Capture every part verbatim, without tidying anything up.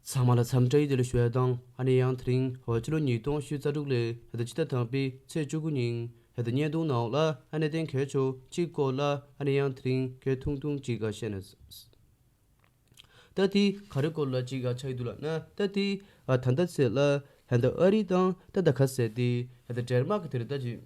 ཚང་མ་ལ་འཚམས་འདྲི་བདེ་ལེགས་ཞུ་ཡ་དང་། ཨ་ནི་ཡང་དེ་རིང་ཕྱི་ལོ་ཉིས་སྟོང་ཉི་ཤུ་རྩ་དྲུག་ལོའི་ཕྱི་ཟླ་དང་པོའི་ཚེས་བཅུ་དགུ་ཉིན་བརྙན་ཐུང་ནང་ལ་ཨ་ནི་གནད་དོན་གལ་ཆེ་གཅིག་སྐོར་ལ་ཨ་ནི་ཡང་དེ་རིང་སྐད་ཐུང་ཐུང་ཅིག་བཤད་ན། ད་དེ་ག་རེ་སྐོར་ལ་ཅིག་ཆགས་ཀྱི་འདུག་ལབ་ན། ད་དེ་ད་ལྟ་ཚེ་ལ་ད་ལྟ་ཨ་རི་དང་ད་ལྟ་ག་ཟེར་དེ་ད་ལྟ་ཌེན་མཱག་གི་དེར་ད་ཅིག་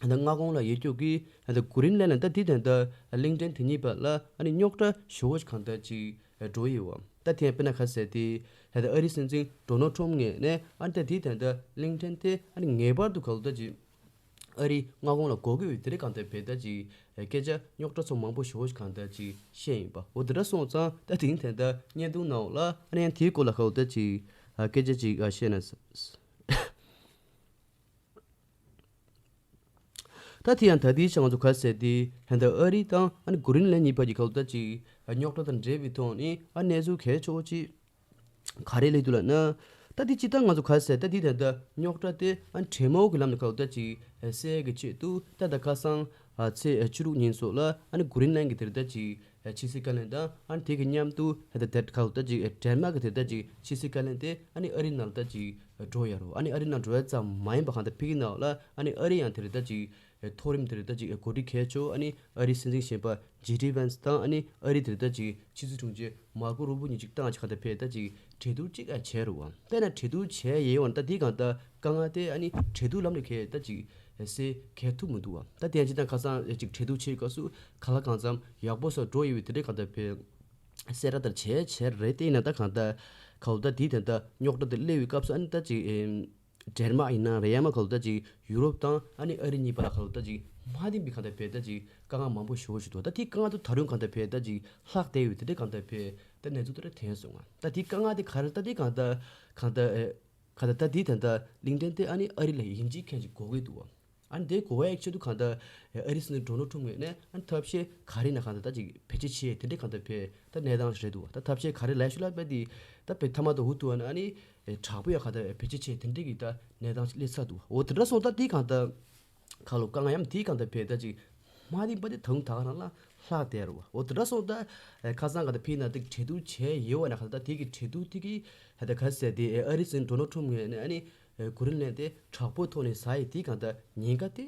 ད་ལྟ་མངའ་ཁོངས་ལ་ཡོད་རྒྱུ་གི་ད་ལྟ་གྷི་རིན་ལན་ལ་ད་དེ་ད་ལྟ་གླིང་ཕྲན་དེ་གཉིས་བར་ལ་ཨ་ནི་རྙོག་དྲ་ཞེ་པོ་ཞིག་གང་ལྟར་ཅིག་འགྲོ་ཡི་བ། ད་དེ་ཡང་དཔེར་ན་ག་ཟེར་དེ་ད་ལྟ་ཨ་རི་སྲིད་འཛིན་ཌོ་ནལ་ཊམ་ངོས་ནས་ཨ་ནི་ད་དེ་ད་ལྟ་གླིང་ཕྲན་དེ་ཨ་ནི་ངེས་པར་དུ་ག་ལ་ད་ཅིག་ཨ་རིའི་མངའ་ཁོངས་ལ་དགོས་ཀྱི་ཡོད་དེ་རེད། གང་ལྟར་བས་ད་ཅིག་སྐད་ཆ་རྙོག་དྲ་ཚོ་མང་པོ་ཞེ་པོ་ཞིག་གང་ལྟར་ཅིག་བཤད་ཡིན་པ། འོ་དེ་འདྲ་སོང་ཙང་ད་དེ་རིང་ད་ལྟ་བརྙན་ཐུང་ནང་ལ་ཨ་ནི་ཡང་དེའི་སྐོར་ལ་ག་ལ་ད་ཅིག་སྐད་ཆ་ཅིག་བཤད་ན། ད་དེ་ཡང་ད་ལྟའི་ཆ་ང་ཚོ་ག་ཟེར་དེ་ད་ལྟ་ཨ་རི་དང་ཨ་ནི་གྷི་རིན་ལན་གཉིས་བར་གྱི་ག་ལ་ད་ཅིག་རྙོག་དྲ་དང་འབྲེལ་བའི་ཐོག་ནས་ཨ་གནས་ཚུལ་གལ་ཆེ་བོ་ཅིག་ག་རེ་སླེབས་འདུག་ལབ་ན། ད་དེ་སྤྱིར་བཏང་ང་ཚོ་ག་ཟེར་ད་དེ་ད་ལྟ་རྙོག་དྲ་དེ་ཨ་གྲོས་མོལ་གྱི་ལམ་ནས་ག་ལ་ད་ཅིག་སེལ་གྱི་ཆེད་དུ་ད་ལྟ་ཁ་སང་ཚེས་བཅུ་དྲུག་ཉིན་སོགས་ལ་ཨ་ནི་གྷི་རིན་ལན་གྱི་དེར་ད་ཅིག་ཕྱི་སྲིད་བཀའ་བློན་དང་ཨ་ནི་དེ་གི་མཉམ་དུ་ད་ལྟ་ག་ལ་ད་ཅིག་ཌེན་མཱག་གི་དེར་ད་ཅིག་ཕྱི་སྲིད་བཀའ་བློན་དེ་ཨ་ནི་ཨ་རི་ནང་ལ་ད་ཅིག་འགྲོ་ཡ་རོ། ཨ་ནི་ཨ་རི་ནང་འགྲོ་ཡ་ཙམ་མ་ཡིན་པ་གང་ལྟར་ཕ་གི་ནང་ལ་ཨ་ནི་ཨ་རི་ཡང་དེར་ད་ཅིག་མཐོ་རིམ་དེར་ད་ཅིག་འགོ་ཁྲིད་གལ་ཆེ་ཨ་ནི་ཨ་རིའི་སྲིད་འཛིན་གཞོན་པ་ཇེ་ཌི་ཝན་སི་དང་ཨ་ནི་ཨ་རིའི་དེར་ད་ཅིག་ཕྱི་སྲིད་དྲུང་ཆེ་མར་ཀོ་རུ་བྷིའོ་གཉིས་ཅིག་བཏང་ཅིག་ག་ད་ཕེ་ད་ཅིག་གྲོས་བསྡུར་ཅིག་ཨ་བྱས་རུ་བ། དཔེར་ན་གྲོས་བསྡུར་བྱས་ཡས་བ་ད་དེའི་གང་ལྟར་དཀའ་ངལ་དེ་ཨ་ནི་གྲོས་བསྡུར་ལམ་ནས་གས་ད་ཅིག་སེལ་གས་ཐུབ་མི་འདུག་བ། ད་དེ་ཡང་ཅིག་ད་ཁ་སང་ཅིག་གྲོས་བསྡུར་བྱེད་སྐབས་སུ་ག་ལ་གང་འཚམ་ཡག་པོ་སོགས་འགྲོ་ཡོད་པའི་དེ་འདྲའི་གང་ལྟར་ཕེ་གསལ་བསྒྲགས་དེར་བྱས་བྱས་རེད། དེ་ཡིན་ན་ད་གང་ལྟར་ག་ལ་ད་དེའི་དེ་ད་རྙོག་དྲ་དེ་སླེབས་པའི་སྐབས་སུ་ཨ་ནི་ད་ཅིག་ཌེན་མཱག་ཡིན་ན་རེད་ཡ་མ་ག་ལ་ད་ཅིག་ཡུ་རོབ་དང་ཨ་ནི་ཨ་རི་གཉིས་བར་ལ་ག་ལ་ད་ཅིག་མ་བདེན་པའི་གང་ལྟར་ཕེ་ད་ཅིག་དཀའ་ངལ་མང་པོ་ཞེ་པོ་ཞིག་འདུག་ད་དེའི་དཀའ་ངལ་དུ་ད་རུང་གང་ལྟར་ཕེ་ད་ཅིག་ལྷག་བསྡད་ཡོད་དེ་འདྲའི་གང་ལྟར་ཕེ་ད་གནས་ཚུལ་དེ་འདྲ་ཐོན་སོང་ང་། ད་དེའི་དཀའ་ངལ་དེ་ག་རེ་ད་དེའི་གང་ལྟར་གང་ལྟར་ཨེ་གང་ལྟར་ད་དེའི་ད་ལྟ་གླིང་ཕྲན་དེ་ཨ་ནི་ཨ་རི་ལ་ཡིན་གཅིག་མཁན་ཅིག་དགོས་ཀྱི་འདུག་བ། ཨ་ནི་དེ་གོ་བའི་ཆེད་དུ་གང་ལྟར་ཨ་རིའི་སྲིད་འཛིན་ཌོ་ནལ་ཊམ་ངོས་ནས་ཨ་ནི་ཐབས་ཤེས་ག་རེ་ཡིན་ན་གང་ལྟར་ད་ཅིག་བེད་སྤྱོད་བྱེད་དེ་འདྲའི་གང་ལྟར་ཕེ་ད་གནས་སྟངས་ཤིག་རེད་འདུག་ད་ཐབས་ཤེས་ག་རེ་ལས་ཤུ་ལ་བས་དེ་ད་བེད་ཐ་མ་དང་འུ་ཐུག་ཨ་ནི་ཨ་ནི་དྲག་པོ་ཡང་གང་ལྟར་བེད་སྤྱོད་བྱེད་དེ་འདྲའི་གི་ད་གནས་སྟངས་ཤིག་སླེབས་ཚར་འདུག་འོ་དེ་འདྲ་སོང་ད་དེ་གང་ལྟར་ཁ་ལོ་དཀའ་ངལ་ཡང་དེ་གང་ལྟར་ཕེ་ད་ཅིག་མ་དེ་པ་དེ་ད་རུང་ད་ག་རང་ལ་ལྷག་བསྡད་རུ་བ། འོ་དེ་འདྲ་སོང་ད་ཁ་སང་གང་ལྟར་ཕེ་ན་དེ་གྲོས་བསྡུར་བྱས་ཡོད་བ་ན་གང་ལྟར་དེ་གི་གྲོས་བསྡུར་དེ་གི་ད་ལྟ་ག་ཟེར་དེ་ཨ་རིའི་སྲིད་འཛིན་ཌོ་ནལ་ཊམ་ངོས་ནས་ཨ་ནི། གྷི་རིན་ལན་དེ་དྲག་པོའི་ཐོག་ནས་ཟ་ཡི་དེ་གང་ལྟར་ཉེན་ཁ་དེ་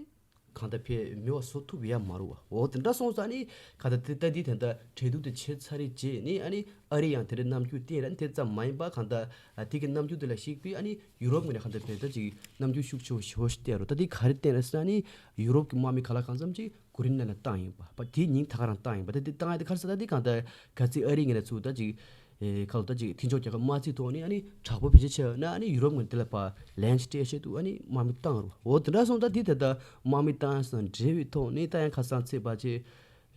གང་ལྟར་ཕེ་མེད་པ་བཟོ་ཐུབ་ཡ་མ་རུ་བ། འོ་དེ་འདྲ་སོང་ཙང་ནི་གང་ལྟར་དེ་ལྟ་དེ་ད་ལྟ་གྲོས་བསྡུར་དེ་བྱས་ཚར་རེད་རྗེས་ནི་ཨ་ནི་ཨ་རི་ཡང་དེ་འདྲའི་རྣམ་འགྱུར་བསྟན་ར་ནི་དེ་ཙམ་མ་ཡིན་པ་གང་ལྟར་དེ་གི་རྣམ་འགྱུར་དེ་ལ་གཞིགས་པའི་ཨ་ནི་ཡུ་རོབ་ངོས་ནས་གང་ལྟར་ཕེ་ད་ཅིག་རྣམ་འགྱུར་ཤུགས་ཆེ་བ་ཞེ་པོ་ཞིག་བསྟན་རུ། ད་དེ་ག་རེ་བསྟན་ར་ཟེར་ན་ནི་ཡུ་རོབ་ཀྱི་དམག་མི་ག་ལ་གང་འཚམ་ཅིག་གྷི་རིན་ལན་ལ་བཏང་ཡིན་པ། པ་དེ་ཉིན་ད་ག་རང་བཏང་ཡིན་པ། ད་དེ་བཏང་ཡ་དེ་ག་རེ་ཟེར་ད་དེ་གང་ལྟར་ག་ཚིག་ཨ་རི་ངོས་ནས་ཚུར་ད་ཅིག་ཨེ་ཁ་ལོ་ད་ཅིག་མཐུན་ཕྱོགས་རྒྱལ་ཁབ་དམག་རྩིས་ཐོག་ནས་ཨ་ནི་དྲག་པོ་བེད་སྤྱོད་བྱས་ན་ཨ་ནི་ཡུ་རོབ་ངོས་དེ་ལ་ཕར་ལན་ཅིག་སྤྲད་ཆེད་དུ་ཨ་ནི་དམག་མི་བཏང་རུ། འོ་དེ་འདྲ་སོང་ད་དེ་ད་ལྟ་དམག་མི་བཏང་ཡ་སོང་འབྲེལ་བའི་ཐོག་ནས་ད་ཡང་ཁ་སང་ཚེས་པ་ཅིག་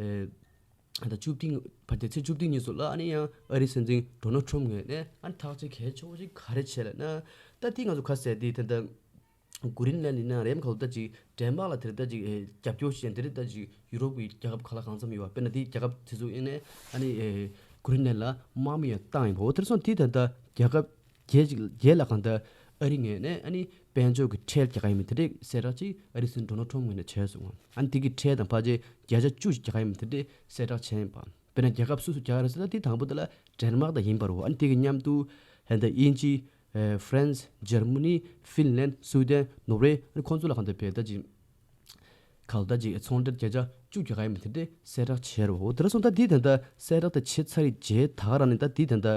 ཨེ་ད་བཅུ་བདུན་བར་དེ་ཚེས་བཅུ་བདུན་ཉིན་སོགས་ལ་ཨ་ནི་ཡང་ཨ་རིའི་སྲིད་འཛིན་ཌོ་ནལ་ཊམ་ངོས་ནས་ཨ་ནི་ཐག་གཅོད་གལ་ཆེ་བོ་ཅིག་ག་རེ་བྱས་ལབ་ན། ད་དེ་ང་ཚོ་ཁ་གསལ་དེ་ད་ལྟ་གྷི་རིན་ལན་ཡིན་ན་རེམ་ཁ་ལོ་ད་ཅིག་ཌེན་མཱག་ལ་དེར་ད་ཅིག་ཨེ་རྒྱབ་སྐྱོར་བྱས་དེ་རེད། ད་ཅིག་ཡུ་རོབ་ཀྱི་རྒྱལ་ཁབ་ག་ལ་གང་འཚམ་ཡོད་པ་དཔེར་ན་དེའི་རྒྱལ་ཁབ་དེ་ཚོ་ཡིན་ནས་ཨ་ནི་ཨེ་གྷི་རིན་ལན་ལ་དམག་མི་ཡང་བཏང་ཡིན་པ། འོ་དེར་སོང་དེ་ད་ལྟ་རྒྱལ་ཁབ་བརྒྱད་ཅིག་བརྒྱད་ལ་གང་ལྟར་ཨ་རི་ངོས་ནས་ཨ་ནི་དཔལ་འབྱོར་གྱི་ཁྲལ་རྒྱག་ག་ཡིན་མིན་དེ་འདྲའི་གསལ་བསྒྲགས་ཅིག་ཨ་རིའི་སྲིད་འཛིན་ཌོ་ནལ་ཊམ་ངོས་ནས་བྱས་སོང་། ཨ་ནི་དེ་གི་ཁྲལ་དང་ཕལ་ཆེར་བརྒྱ་ཆ་བཅུ་ཞིག་རྒྱག་ག་ཡིན་མིན་དེ་འདྲའི་གསལ་བསྒྲགས་བྱས་ཡིན་པ། དཔེར་ན་རྒྱལ་ཁབ་སུ་སུ་རྒྱག་ག་རེད་ཟེར་ན་དེ་དང་པོ་དེ་ལ་ཌེན་མཱག་དང་ཡིན་པ་རེད། ཨ་ནི་དེ་གི་མཉམ་དུ་ཧན་ད་དབྱིན་ཇི། ཨེ་ཧྥ་རན་སི། འཇར་མ་ནི། ཧྥིན་ལན། སུའུ་ཏན། ནོར་ཝེ། ཨ་ནི་ཁོང་ཚོ་ལ་གང་ལྟར་བས་ད་ཅིག་ག་ལ་ད་ཅིག་ཚོང་འབྲེལ་བརྒྱ་ཆ་བཅུ་རྒྱག་ག་ཡིན་མིན་དེ་འདྲའི་གསལ་བསྒྲགས་བྱས་རེད། འོ་དེ་འདྲ་སོང་ད་དེ་ད་ལྟ་གསལ་བསྒྲགས་དེ་བྱས་ཚར་རེད་རྗེས་ད་ག་རང་ནས་ད་དེ་ད་ལྟ་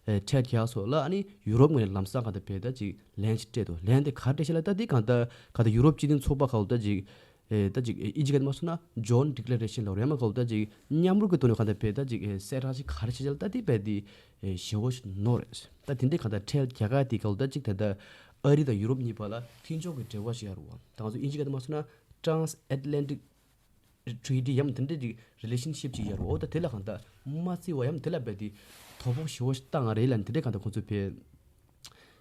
ཨེ་ཁྲལ་རྒྱག་སོགས་ལ་ཨ་ནི་ཡུ་རོབ་ངོས་ནས་ལམ་སང་གང་ལྟར་བས་ད་ཅིག་ལན་ཞིག་སྤྲད་འདུག་ལན་དེ་ག་རེ་སྤྲད་ཤག་ལབ་ད་དེ་གང་ལྟར་གང་ལྟར་ཡུ་རོབ་སྤྱི་མཐུན་ཚོགས་པ་ག་ལ་ད་ཅིག་ཨེ་ད་ཅིག་ཨེ་ཨིན་ཇི་སྐད་མ་སོང་ན་ཇོན་ཌི་ཀི་ལེ་རེ་ཤན་ལབ་རེད་མ། ག་ལ་ད་ཅིག་མཉམ་རུབ་ཀྱི་ཐོག་ནས་གང་ལྟར་བས་ད་ཅིག་ཨེ་གསལ་བསྒྲགས་ཅིག་ག་རེ་བྱས་ཤག་ལབ་ད་དེ་བས་དེ་ཨེ་ཞེ་པོ་ཞིག་ནོར་རེད། ད་དེ་འདྲའི་གང་ལྟར་ཁྲལ་རྒྱག་ག་དེ་ག་ལ་ད་ཅིག་ད་ལྟ་ཨ་རི་དང་ཡུ་རོབ་གཉིས་བར་ལ་མཐུན་ཕྱོགས་ཀྱི་འབྲེལ་བ་ཞིག་ཡོད་རེད་བ། ད་ང་ཚོ་ཨིན་ཇི་སྐད་དུ་མ་སོང་ན་ཊེ་རན་སི་ཨེཊ་ལན་ཊིག་ཊི་རི་ཊི་ཡང་དེ་འདྲའི་ཅིག་རི་ལེ་ཤན་ཤིབ་ཅིག་ཡོད་རེད་བ། ད་དེ་ལ་གང་ལྟར་མ་བརྩི་བ་ཡང་དེ་ལ་བས་དེ་དོ་ཕོག་ཞེ་པོ་ཞིག་བཏང་བ་རེད་ལབ་ནས་དེ་འདྲའི་གང་ལྟར་ཁོང་ཚོས་བས་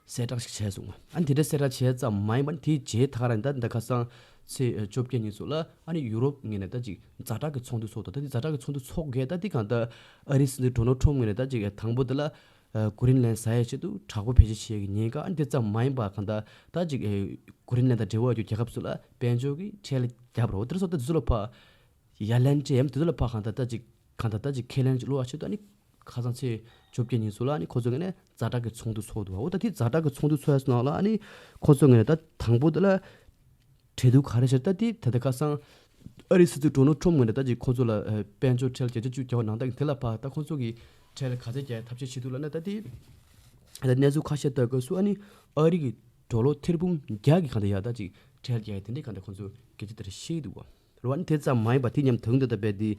གསལ་བསྒྲགས་ཤིག་བྱས་སོང་། ཨ་ནི་དེ་འདྲ་གསལ་བསྒྲགས་བྱས་ཙམ་མ་ཡིན་པར་དེའི་རྗེས་ད་ག་རང་ད་ད་ཁ་སང་ཚེས་བཅོ་བརྒྱད་ཉིན་སོགས་ལ་ཨ་ནི་ཡུ་རོབ་ངོས་ནས་ད་ཅིག་ཛ་དྲག་གི་ཚོགས་འདུ་ཚོགས་འདུག་ད་དེ་ཛ་དྲག་གི་ཚོགས་འདུ་ཚོགས་དགོས་ད་དེ་གང་ལྟར་ཨ་རིའི་སྲིད་འཛིན་ཌོ་ནལ་ཊམ་ངོས་ནས་ད་ཅིག་དང་པོ་དེ་ལ་གྷི་རིན་ལན་ཟ་ཡའི་ཆེད་དུ་དྲག་པོ་བེད་སྤྱོད་བྱེད་ཀྱི་ཉེན་ཁ། ཨ་ནི་དེ་ཙམ་མ་ཡིན་པར་གང་ལྟར་ད་ཅིག་གྷི་རིན་ལན་དང་འབྲེལ་བ་ཡོད་རྒྱལ་ཁབ་ཚོ་ལ་དཔལ་འབྱོར་གྱི་ཁྲལ་བརྒྱབ་རོགས། དེ་ཚོ་ད་དེ་ཚོ་ལ་ཕར་ཡ་ལན་སྤྲད་ཡམ་དེ་ཚོ་ལ་ཕར་གང་ལྟར་ད་ཅིག་གང་ལྟར་ད་ཅིག་ཁས་ལེན་ཅིག་བློ་བ་ཆེད་དུ་ཨ་ནི་ཁ་སང་ཚེས་ བཅོ་བརྒྱད་ཉིན་སུ་ལ་ཨ་ནི་ཁོ་ཚོ་ངོས་ནས་ཛ་དྲག་གི་ཚོགས་འདུ་ཚོགས་འདུག་བ། འོ་ད་དེ་ཛ་དྲག་གི་ཚོགས་འདུ་ཚོགས་ཡ་སུ་ནང་ལ་ཨ་ནི་ཁོ་ཚོ་ངོས་ནས་ད་དང་པོ་དེ་ལ་གྲོས་བསྡུར་ག་རེ་བྱས་ད་དེ་ད་ལྟ་ཁ་སང་ཨ་རི་སྲིད་འཛིན་ཌོ་ནལ་ཊམ་ངོས་ནས་ད་ཅིག་ཁོ་ཚོ་ལ་ཨ་དཔལ་འབྱོར་ཁྲལ་བརྒྱ་ཆ་བཅུ་བརྒྱབ་པ་ནང་ད་དེ་ལ་ཕར་ད་ཁོ་ཚོ་གི་ཁྲལ་ག་ཚད་རྒྱག་ཐབས་ཤེས་བྱེད་འདུག་ལབ་ན་ད་དེ་ད་གནས་ཚུལ་ཁ་ཤས་ལྟ་དགོས་སུ་ཨ་ནི་ཨ་རི་གི་ཌོ་ལར་ཐེར་འབུམ་བརྒྱ་གི་གང་ལྟར་ཡ་ད་ཅིག་ཁྲལ་རྒྱག་ཡ་དེ་འདྲའི་གང་ལྟར་ཁོ་ཚོ་སྐད་ཆ་དེ་འདྲ་བཤད་འདུག་བ། རེད་བ། ཨ་ནི་དེ་ཙམ་མ་ཡིན་པ་དེ་མཉམ་དུ་འདི་ལྟ་བས་དེ་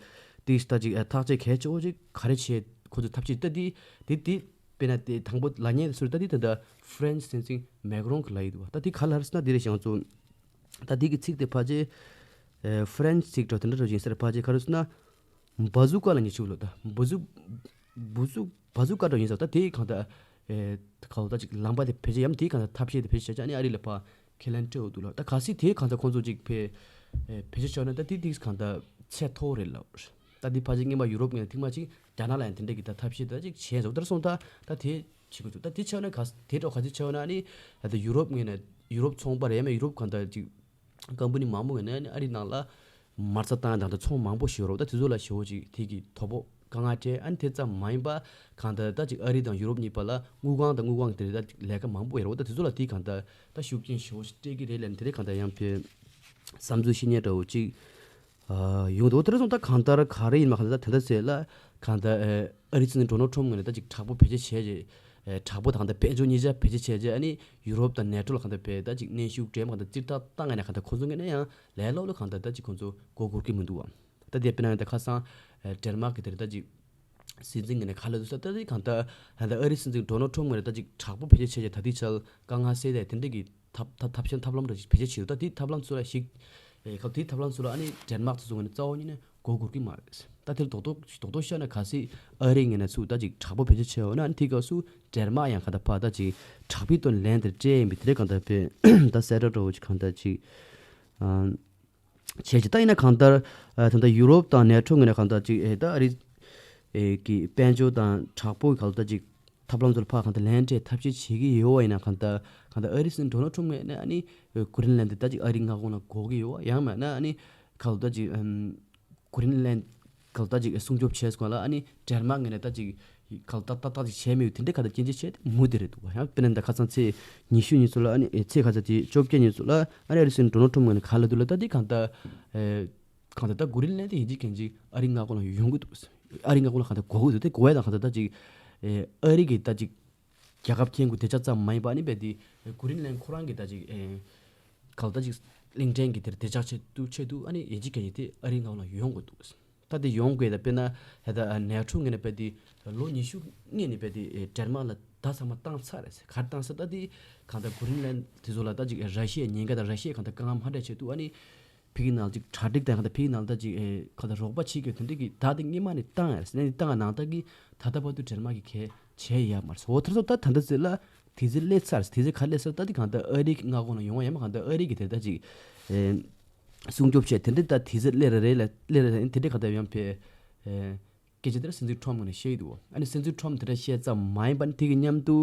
དེ་ད་ཅིག་ཨ་ཐག་གཅོད་གལ་ཆེ་བོ་ཅིག་ག་རེ་བྱེད་ཁོ་ཚོ་ཐབས་ཤེས་ད་དེ་དེ་དེ་དཔེར་ན་དེ་དང་པོ་ལབ་མཁན་ཚོར་ད་དེ་ད་ད་ཧྥ་རན་སི་སྲིད་འཛིན་མེག་རོང་གི་ལབ་ཡི་འདུག་བ། ད་དེ་ག་ལབ་རེད་ཟེར་ན་དེ་རེད་ཤག་ང་ཚོ་ད་དེ་གི་ཚིག་དེ་ཕལ་ཆེར་ཨ་ཧྥ་རན་སི་ཚིག་འདྲ་དེ་འདྲ་འདྲ་ཡིན་ས་རེད། ཕལ་ཆེར་ག་རེ་ཟེར་ན་བ་ཟུ་ཀ་ལབ་མཁན་ཅིག་ལབ། ད་བ་ཟུ་བ་ཟུ་བ་ཟུ་ཀ་འདྲ་ཡིན་ས། ད་དེ་གང་ལྟར་ཨེ་གང་ལྟར་ཅིག་ལམ་པ་དེ་བེད་སྤྱོད་ཡམ་དེ་གང་ལྟར་ཐབས་ཤེས་དེ་བེད་སྤྱོད་བྱས་ཨ་ནི་ཨ་རི་ལ་ཕར་ཁས་ལེན་སྤྲད་འོ་འདུག་ལབ། ད་གལ་སྲིད་དེ་གང་ལྟར་ཁོང་ཚོ་ཅིག་བེད་ཨེ་བེད་སྤྱོད་བྱས་ན་ད་དེ་དེ་གང་ལྟར་ཚད་མཐོ་བོ་རེད་ལབ། ད་དེ་ཕལ་ཆེར་སྔོན་མ་ཡུ་རོབ་ངོས་ཐེངས་མ་ཅིག་རྒྱ་ནག་ལ་ཡང་དེ་འདྲ་གི་ད་ཐབས་ཤེས་ད་ཅིག་བྱས་འདུག། ད་དེ་སོང་ད་ད་དེ་བྱེད་དགོས་འདུག། ད་དེ་བྱས་ན་ག་དེ་འདྲ་ག་ཚོད་བྱས་ན་ཨ་ནི་ད་ཡུ་རོབ་ངོས་ནས་ཡུ་རོབ་ཚོང་པ་རེད་ཡང་མིན་ཡུ་རོབ་གང་ལྟར་ཅིག་ཀམ་པ་ནི་མང་པོ་ངོས་ནས་ཨ་ནི་ཨ་རི་ནང་ལ་མ་རྩ་བཏང་ཡ་དང་ད་ཚོང་མང་པོ་ཞིག་ཡོད་རེད། ད་དེ་ཚོ་ལ་ཞེ་པོ་ཅིག་དེ་གི་དོ་ཕོག་དཀའ་ངལ་འཕྲད། ཨ་ནི་དེ་ཙམ་མ་ཡིན་པ་གང་ལྟར་ད་ཅིག་ཨ་རི་དང་ཡུ་རོབ་གཉིས་བར་ལ་དངུལ་ཁང་དང་དངུལ་ཁང་གི་དེ་རེད་ད་ཅིག་ལས་ཀ་མང་པོ་ཡོད་རེད། ད་དེ་ཚོ་ལ་དེ་གང་ལྟར་ད་ཤུགས་རྐྱེན་ཞེ་པོ་ཞིག་སྤྲད་ཀྱི་རེད་ལབ་ནས་དེ་རེད་གང་ལྟར་ཡང་བྱས་བསམ་ཚུལ་བཤད་མཁན་འདྲ་བོ་ཅིག་ཨ་ཡོང་འདུག། དེ་རེད་སོང་ད་གང་ལྟར་ག་རེ་ཡིན་མ་གང་ལྟར་ད་དེ་འདྲ་ཟེར་ལ་གང་ལྟར་ཨ་རི་སྲིད་འཛིན་ཌོ་ནལ་ཊམ་ངོས་ནས་ད་ཅིག་དྲག་པོ་བེད་སྤྱོད་བྱས་རྗེས་ཨ་དྲག་པོ་དང་ད་དཔལ་འབྱོར་གཉིས་ཆ་བེད་སྤྱོད་བྱས་རྗེས་ཨ་ནི་ཡུ་རོབ་དང་ནེ་ཊོ་ལ་གང་ལྟར་བེད་ད་ཅིག་གནོན་ཤུགས་སྤྲད་མ་གང་ལྟར་ཙིར་ཐག་བཏང་ངེས་ན་གང་ལྟར་ཁོང་ཚོ་ངོས་ནས་ཡང་ལས་སླ་པོ་ལ་གང་ལྟར་ད་ཅིག་ཁོང་ཚོ་མགོ་སྒུར་གི་མི་འདུག་བ། ད་དེ་དཔེར་ན་ད་ཁ་སང་ཨ་ཌེན་མཱག་གི་དེར་ད་ཅིག་སྲིད་འཛིན་ངོས་ནས་ག་ལབ་འདུག་ཟེར་ད་དེ་གང་ལྟར་ད་ལྟ་ཨ་རི་སྲིད་འཛིན་ཌོ་ནལ་ཊམ་ངོས་ནས་ད་ཅིག་དྲག་པོ་བེད་སྤྱོད་བྱས་རྗེས་ད་ལྟའི་ཆར་དཀའ་ངལ་སེལ་ཡས་དེ་འདྲ་གི་ཐབས་ཐབས་ཐབས་ཤེས་ཐབས་ལམ་འདྲ་ཞིག་བེད་སྤྱོད་བྱེད་འདུག། ད་དེ་ཐབས་ལམ་ཚོ་ལ་ཞིག་ཨེ་ག་དེ་ཐབས་ལམ་ཚོ་ལ་ཨ་ནི་ཌེན་མཱག་དེ་ཚོ་ངོས་ནས་རྩ་བ་ཉིད་ནས་མགོ་སྒུར་གི་མ་རེད། ད་དེ་རྡོག་རྡོག་རྡོག་རྡོག་བཤད་ན་གལ་སྲིད་ཨ་རི་ངོས་ནས་ཚུར་ད་ཅིག་དྲག་པོ་བེད་སྤྱོད་བྱས་ཡོད་ན་ཨ་ནི་དེ་སྐབས་སུ་ཌེན་མཱག་ཡང་གང་ལྟར་ཕར་ད་ཅིག་དྲག་པོའི་དོན་ལན་དེ་སྤྲད་ཡིན་པའི་དེ་འདྲ་གང་ལྟར་བས་ད་གསལ་བསྒྲགས་འདྲ་བོ་ཅིག་གང་ལྟར་ཅིག་ཨ། བྱས་ཀྱི་ད་ཡིན་ན་གང་ལྟར་ཨ་ད་ལྟ་ཡུ་རོབ་དང་ནེ་ཊོ་ངོས་ནས་གང་ལྟར་ཅིག་ཨེ་ད་ཨ་རི་ཨེ་གི་དཔལ་འབྱོར་དང་དྲག་པོ་གང་ལྟར་ཅིག་ཐབས་ལམ་ཚོར་ཕར་གང་ལྟར་ལན་སྤྲད་ཐབས་ཤེས་བྱེད་ཀྱི་ཡོད་པ་ཡིན་ན་གང་ལྟར་གང་ལྟར་ཨ་རི་སྲིད་འཛིན་ཌོ་ནལ་ཊམ་ངོས་ནས་ཨ་ནི་གྷི་རིན་ལན་དེ་ད་ཅིག་ཨ་རིའི་མངའ་ཁོངས་ལ་འགོག་གི་ཡོད་པ་ཡང་མིན་ན་ཨ་ནི་གང་ལྟར་ཅིག་ཨམ། གྷི་རིན་ལན་གང་ལྟར་ཅིག་སྲུང་སྐྱོབ་བྱས་སོང་ལ་ཨ་ནི་ཌེན་མཱག་ངོས་ནས་ད་ཅིག་གང་ལྟར་ཏག་ཏག་ཅིག་བྱས་མེད་དེ་འདྲའི་གང་ལྟར་སྐྱོན་བརྗོད་བྱས་ཏེ་མུ་མཐུད་རེད་འདུག་ག་ཡང་དཔེར་ན་ད་ཁ་སང་ཚེས་ཉི་ཤུ་ཉིན་ཚོ་ལ་ཨ་ནི་ཚེས་ག་ཚོད་དེ་བཅོ་བརྒྱད་ཉིན་ཚོ་ལ་ཨ་ནི་ཨ་རི་སྲིད་འཛིན་ཌོ་ནལ་ཊམ་ངོས་ནས་ག་ལབ་འདུག་ལ་ད་དེ་གང་ལྟར་ཨེ་གང་ལྟར་ད་གྷི་རིན་ལན་དེ་ཡིན་གཅིག་མིན་གཅིག་ཨ་རིའི་མངའ་ཁོངས་ལ་ཡོང་གི་འདུག། ཨ་རིའི་མངའ་ཁོངས་ལ་གང་ལྟར་དགོས་ཀྱི་འདུག། དེ་དགོས་ཡ་དང་གང་ལྟར་ད་ཅིག་ཨེ་ཨ་རི་གི་ད་ཅིག་རྒྱལ་ཁབ་ཁྱོན་གྱི་བདེ་འཇགས་ཙམ་མ་ཡིན་པ་ཨ་ནི་རྦད་དེ་གྷི་རིན་ལན་ཁོ་རང་གི་ད་ཅིག་ཨེ་གང་ལྟར་ཅིག་གླིང་ཕྲན་གྱི་དེར་བདེ་འཇགས་ཆེད་དུ་ཆེད་དུ་ཨ་ནི་ཡིན་གཅིག་མིན་གཅིག་དེ་ཨ་རིའི་མངའ་ཁོངས་ལ་ཡོང་དགོས་འདུག། ད་དེ་ཡོང་དགོས་ད་དཔེར་ན་ད་ནེ་ཊོ་ངོས་ནས་རྦད་དེ་ལོ་ཉི་ཤུ་སྔོན་ནས་རྦད་དེ་ཨེ་ཌེན་མཱག་ལ་ད་ཚང་མ་བཏང་ཚར་རེད་ཟེར། ག་རེ་བཏང་ཚར་ད་དེ་གང་ལྟར་གྷི་རིན་ལན་དེ་ཚོ་ལ་ད་ཅིག་ཨེ་ར་ཤི་ཡའི་ཉེན་ཁ་དང་ར་ཤི་ཡས་གང་ལྟར་དཀའ་ངལ་མ་འཕྲད་ཆེད་དུ་ཨ་ནི་ཕ་གི་ནང་ཅིག་གྲ་སྒྲིག་དང་གང་ལྟར་ཕ་གི་ནང་ད་ཅིག་ཨེ་གང་ལྟར་རོགས་པ་བྱེད་དགོས་དེ་འདྲ་གི་ད་དེ་སྔོན་མ་ནས་བཏང་ཡ་རེད་ཟེར་ནས་བཏང་ཡ་ནང་ད་གི་ད་ལྟ་བར་དུ་ཌེན་མཱག་གིས་གང་བྱས་ཡོད་མ་རེད་ཟེར། འོ་དེ་ཚོ་ད་ད་ལྟ་ཚོད་ལ་དུས་ཚོད་སླེབས་ཚར་དུས་ཚོད་ག་སླེབས་ཚར་ད་དེ་གང་ལྟར་ཨ་རི་གི་མངའ་ཁོངས་ལ་ཡོང་བ་ཡང་མ་གང་ལྟར་ཨ་རི་གི་དེ་ད་ཅིག་ཨེ་སྲུང་སྐྱོབ་བྱས་དེ་འདྲ་ད་དུས་ཚོད་སླེབས་རེད་ལ་སླེབས་རེད་དེ་འདྲ་གང་ལྟར་ཡང་ཕེ་ཨེ་སྐད་ཆ་དེ་འདྲ་སྲིད་འཛིན་ཊམ་ངོས་ནས་བཤད་ཀྱི་འདུག། ཨ་ནི་སྲིད་འཛིན་ཊམ་དེ་འདྲ་བཤད་ཙམ་མ་ཡིན་པ་ནི་དེ་གི་མཉམ་དུ་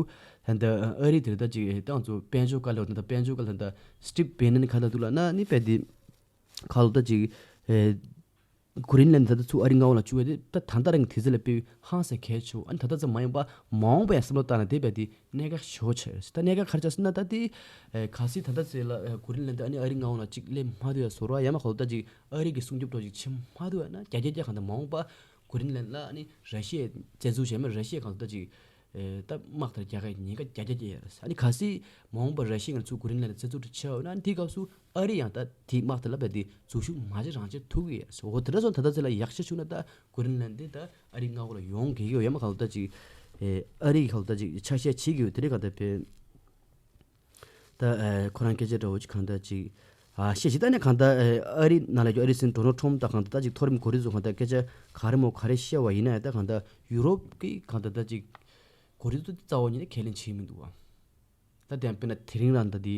ད་ལྟ་ཨ་རི་དེ་ད་ཅིག་ཨེ་ཏང་ཚོ་དཔལ་འབྱོར་བཀའ་བློན་ད་ལྟ་དཔལ་འབྱོར་བཀའ་བློན་ད་ལྟ་སི་ཊིབ་བྷེ་ནན་ག་ལབ་འདུག་ལབ་ན་ནི་དཔེ་དེ་ག་ལབ་ད་ཅིག་ཨེ་གྷི་རིན་ལན་ད་ལྟ་ཚུར་ཨ་རིའི་མངའ་ཁོངས་ལ་བཅུག་ཡ་དེ་ད་ད་ལྟ་རང་གི་དུས་ཚོད་ལ་དཔེ་ཧང་སང་གལ་ཆེ། ཨ་ནི་ད་ལྟ་ཙམ་མ་ཡིན་པ་མ་འོངས་པ་ཡང་བསམ་བློ་བཏང་ན་དེ་རྦད་དེ་གནད་འགག་ཞེ་པོ་ཆགས་ཡོད་རེད། ད་གནད་འགག་ག་རེ་ཆགས་ཟེར་ན་ད་དེ་ཨེ་གལ་སྲིད་ད་ལྟ་ཚེ་ལ་ཨེ་གྷི་རིན་ལན་དེ་ཨ་ནི་ཨ་རིའི་མངའ་ཁོངས་ལ་གཅིག་སླེབས་མ་ཐུབ་ཡ་བཟོ་འདྲ་ཡང་མ་ག་ལབ་ད་ཅིག་ཨ་རི་གི་སྲུང་སྐྱོབ་འདྲ་ཅིག་བྱེད་མ་ཐུབ་ཡ་ན་རྒྱ་སྐྱེད་རྒྱ་གང་ལྟར་མ་འོངས་པ་གྷི་རིན་ལན་ལ་ཨ་ནི་ར་ཤི་ཡས་བཙན་འཛུལ་བྱས་མ་ར་ཤི་ཡས་གང་ལྟར་ད་ཅིག་ཨེ་ད་དམག་དེར་རྒྱག་ཡ་ཉེན་ཁ་རྒྱ་རྒྱ་རྒྱག་ཡ་རེད། ཨ་ནི་གལ་སྲིད་མ་འོངས་པ་ར་ཤི་ཡས་ང་ཚོ་གྷི་རིན་ལན་ལ་བཙན་འཛུལ་དུ་ཆགས་ཡོད་ན་ཨ་ནི་དེའི་སྐབས་སུ་ཨ་རི་ཡང་ད་དེའི་དམག་དེ་ལ་རྦད་དེ་འཛུལ་ཞུགས་མ་བྱེད་རང་བྱེད་ཐུབ་ཀྱི་ཡོད་རེད། འོ་དེ་འདྲ་སོང་ད་ལྟ་ཚེ་ལ་ཡག་ཤོས་བྱུང་ན་ད་གྷི་རིན་ལན་དེ་ད་ཨ་རིའི་མངའ་ཁོངས་ལ་ཡོང་གི་ཡོད་ཡ་མ་ག་ལབ་ད་ཅིག་ཨེ་ཨ་རི་གི་ག་ལབ་ད་ཅིག་ཆ་ཤས་བྱེད་ཀྱི་ཡོད་དེ་རེད་གང་ལྟར་བས། ད་ཨེ་ཁོ་རང་སྐད་ཆ་འདྲ་བོ་ཅིག་གང་ལྟར་ཅིག་ཨ་བཤད་ཅིག་ད་ནི་གང་ལྟར་ཨེ་ཨ་རི་ནང་ལ་ཡོད་ཨ་རི་སྲིད་འཛིན་ཌོ་ནལ་ཊམ་དང་གང་ལྟར་ད་ཅིག་མཐོ་རིམ་གོ་སྒྲིག་ཚོ་གང་ལྟར་སྐད་ཆ་ག་རེ་མོ་ག་རེ་བཤད་པ་ཡིན་ན་ཡང་ད་གང་ལྟར་ཡུ་རོབ་ཀྱི་གང་ལྟར་ད་ཅིག་གོ་སྒྲིག་ཚོ་རྩ་བ་ཉིད་ནས་ཁས་ལེན་བྱེད་མི་འདུག་བ། ད་དེ་ཡང་དཔེར་ན་དེ་རིང་རང་ད་དེ་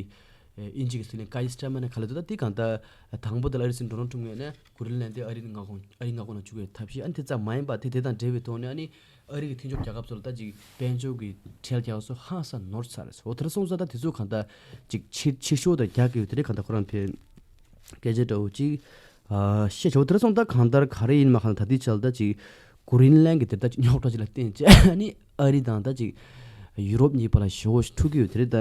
ཨེ་དབྱིན་ཇི་གི་སྲིད་བློན་ཀའི་སི་ཊར་མར་ནས་ག་ལབ་འདུག། ད་དེ་གང་ལྟར་དང་པོ་དེ་ལ་ཨ་རི་སྲིད་འཛིན་ཌོ་ནལ་ཊམ་ངོས་ནས་གྷི་རིན་ལན་དེ་ཨ་རིའི་མངའ་ཁོངས་ཨ་རིའི་མངའ་ཁོངས་ལ་བཅུག་པའི་ཐབས་ཤེས་ཨ་ནི་དེ་ཙམ་མ་ཡིན་པ་དེ་དེ་དང་འབྲེལ་བའི་ཐོག་ནས་ཨ་ནི་ཨ་རི་གི་མཐུན་ཕྱོགས་རྒྱལ་ཁབ་ཚོ་ལ་ད་ཅིག་དཔལ་འབྱོར་གྱི་ཁྲལ་རྒྱག་སོ་ཧང་སང་ནོར་ཚར་རེད། འོ་དེ་འདྲ་སོང་ཙང་ད་དེ་ཚོ་གང་ལྟར་ཅིག་ཕྱིར་ཕྱིར་ཤོག་དང་རྒྱག་གི་ཡོད་དེ་རེད་གང་ལྟར་ཁོ་རང་ཕེ་སྐད་ཆ་འདྲ་བོ་ཅིག་ཨ་བཤད་ཆོག་དེ་འདྲ་སོང་ད་གང་ལྟར་ག་རེ་ཡིན་མ་གང་ལྟར་ད་དེ་ཆ་ལ་ད་ཅིག་ གྷི་རིན་ལན་གྱི་དེ་ལྟ་ཅིག་རྙོག་དྲ་ཅིག་ལ་བརྟེན་བྱས་ཨ་ནི་ཨ་རི་དང་ད་ཅིག་ཡུ་རོབ་གཉིས་བར་ལ་ཞེ་པོ་ཞིག་འཁྲུག་གི་ཡོད། དེ་རེད། ད་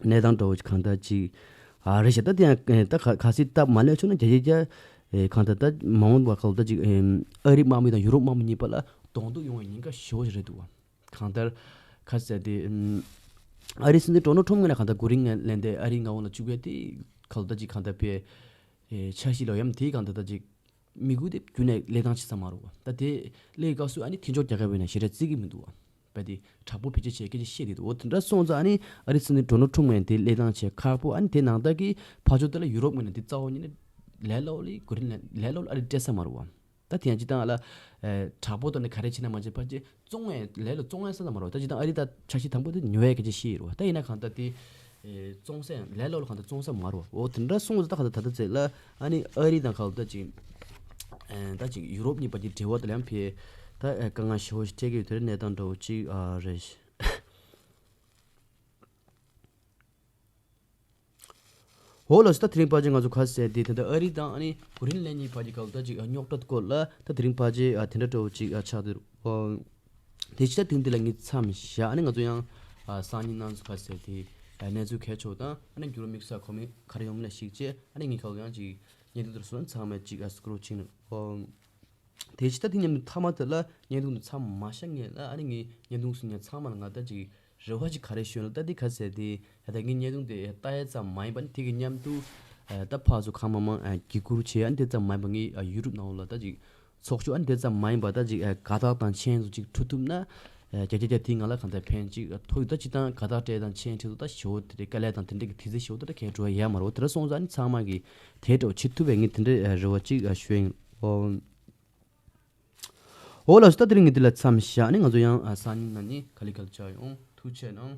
གནས་སྟངས་འདྲ་བོ་ཅིག་གང་ལྟར་ཅིག་ཨ་རེད་ཤག་ད་དེ་ཡང་ད་ག་ག་སྲིད་སྟབས་མ་ལེགས་བྱུང་ན་བརྒྱ་ཆ་བརྒྱ་གང་ལྟར་ད་མ་འོངས་པ་གང་ལྟར་ཅིག་ཨ་རི་དམག་མི་དང་ཡུ་རོབ་དམག་མི་གཉིས་བར་ལ་གདོང་ཐུག་ཡོང་བའི་ཉེན་ཁ་ཞེ་པོ་ཞིག་རེད་འདུག་བ། གང་ལྟར་ཁ་ཟེར་ཏེ། ཨ་རིའི་སྲིད་འཛིན་ཌོ་ནལ་ཁྲོམ་ངོས་ནས་གང་ལྟར་གྷི་རིན་ལན་དེ་ཨ་རིའི་མངའ་དབང་ལ་བཅུག་པའི་དེ་གང་ལྟར་ཅིག་གང་ལྟར་པའི་འཆར་གཞི་ལ་ཡང་དེ་གང་ལྟར་ད་ཅིག་དམིགས་ཡུལ་དེ་རྒྱུན་ནས་ལེགས་བཏང་བྱེད་ས་མ་རེད་བ། ད་དེ་ལས་སྐབས་སུ་ཨ་ནི་མཐུན་ཕྱོགས་རྒྱལ་ཁབ་ཡིན་ན་ཞེ་དྲག་བརྩི་གི་མི་འདུག་བ། བས་དེ་དྲག་པོ་བེད་སྤྱོད་བྱས་སྐད་ཆ་བཤད་དེ་འདུག་འོ་དེ་འདྲ་སོང་ཙང་ཨ་ནི་ཨ་རིའི་སྲིད་འཛིན་ཌོ་ནལ་ཁྲོམ་ངོས་ནས་དེ་ལེགས་བཏང་བྱས་ཁག་པོ་ཨ་ནི་དེ་ནང་ལྟར་གྱི་ཕར་ཕྱོགས་དེ་ལ་ཡུ་རོབ་ངོས་ནས་དེ་རྩ་བ་ཉིད་ནས་ལས་སླ་པོ་ལས་གྷི་རིན་ལན་ལས་སླ་པོ་ལ་ཨ་རི་སྤྲད་ས་མ་རེད་བ། ད་དེ་ཡང་སྤྱིར་བཏང་ལ་ཨེ་དྲག་པོ་དང་ནི་ག་རེ་བྱེད་ན་མ་བྱེད་ཕལ་ཆེར་བཙོང་ཡས་ལས་ལ་བཙོང་ཡས་ས་ལ་མ་རོ། ད་སྤྱིར་བཏང་ཨ་རི་ད་འཆར་གཞི་དང་པོ་དེ་ཉོ་ཡས་སྐད་ཆ་བཤད་ཡོད་རེད་བ། ད་ཡིན་ན་གང་ལྟར་དེ་ཨེ་བཙོང་ས་ཡང་ལས་སླ་པོ་ལ་གང་ལྟར་བཙོང་ས་མ་རོ། འོ་དེ་འདྲ་སོང་ཙང་ད་གང་ལྟར་ད་ལྟ་ཚེ་ལ་ཨ་ནི་ཨ་རི་དང་གང་ལྟར་ཅིག་ཨེ་ད་ཅིག་ཡུ་རོབ་གཉིས་བར་གྱི་འབྲེལ་བ་དེ་ལ་ཡང་ཕེ་ད་ཨེ་དཀའ་ངལ་ཞེ་པོ་ཞིག་སྤྲད་ཀྱི་ཡོད། དེ་རེད། གནས་སྟངས་འདྲ་བོ་ཅིག་ཨ་རེད། འོ་ལགས་སོ། ད་དེ་རིང་ཕལ་ཆེར་ང་ཚོ་ག་ཟེར་དེ་ད་ལྟ་ཨ་རི་དང་ཨ་ནི་གྷི་རིན་ལན་གཉིས་བར་གྱི་སྐབས་ད་ཅིག་རྙོག་དྲ་སྐོར་ལ་ད་དེ་རིང་ཕལ་ཆེར་དེ་འདྲ་འདྲ་བོ་ཅིག་ཆགས་འདུག་དེ་ཕྱི་ད་དེ་རིང་འདི་ལ་ངས་མཚམས་བཞག་ཨ་ནི་ང་ཚོ་ཡང་སང་ཉིན་གནངས་ཚེ་ག་ཟེར་དེ་གནས་ཚུལ་གལ་ཆེ་བ་དང་ཨ་ནི་འགྱུར་བ་དམིགས་བསལ་གོ་མི་ག་རེ་ཡོང་མིན་ལ་གཞིགས་བྱས་ཨ་ནི་ངས་ག་ཡང་ཅིག་བརྙན་ཐུང་དེར་སོང་ཚང་མས་ཅིག་སྐུ་རོགས་ཕྱིན་ནས། དེ་ཕྱི་ད་དེ་མཉམ་དུ་མཐའ་མ་དེ་ལ་བརྙན་ཐུང་དུ་མཚམས་མ་བཞག་ངེས་ལ་ཨ་ནི་ངས་བརྙན་ཐུང་སུ་ཉན་ཚང་མ་ལ་ང་ད་ཅིག་རེ་བ་ཅིག་ག་རེ་ཞུ་ན་ད་དེ་ག་ཟེར་དེ་ད་ལྟ་ངས་བརྙན་ཐུང་དེ་ལྟ་ཡ་ཙམ་མ་ཡིན་པ་ནི་དེ་གི་མཉམ་དུ་ད་ཕར་ཚུར་གང་མང་མང་བརྒྱུད་བསྐུར་བྱེད་ཨ་ནི་དེ་ཙམ་མ་ཡིན་པ་ངས་ཡུ་ཊུབ་ནང་ལ་ད་ཅིག་ཚོགས་ཞུགས་ཨ་ནི་དེ་ཙམ་མ་ཡིན་པ་ད་ཅིག་དགའ་རྟགས་དང་མཆན་ཚོ་ཅིག་འཕྲོད་ཐུབ་ན་བརྒྱ་ཆ་བརྒྱ་དེ་ང་ལ་གང་ལྟར་ཕན་ཅིག་ཐོགས་ཡོད། ད་ཅིག་དང་དགའ་རྟགས་སྤྲད་དང་མཆན་འཕྲོད་དུ་ད་ཞེ་པོ་དེ་འདྲའི་དཀའ་ལས་དང་དེ་འདྲའི་གི་དུས་ཚོད་ཞེ་པོ་དེ་འདྲ་གས་འགྲོ་ཡ་ཡོད་མ་རེད། དེ་འདྲ་སོང་ཙང་ཨ་ནི་ཚང་མ་གི་དེ་འདྲ་བྱེད་ཐུབ་པའི་ངས་དེ་འདྲའི་རེ་བ་ཅིག་ཞུ་ཡིན། འོ་ལགས་སོ། ད་དེ་རིང་ངས་འདི་ལ་མཚམས་བཞག་ནས་ང་ཚོ་ཡང་ཨ་སང་ཉིན་ན་ནི་ག་ལེ་ག་ལེ་བཅར་ཡོང་། ཐུགས་རྗེ་གནང་།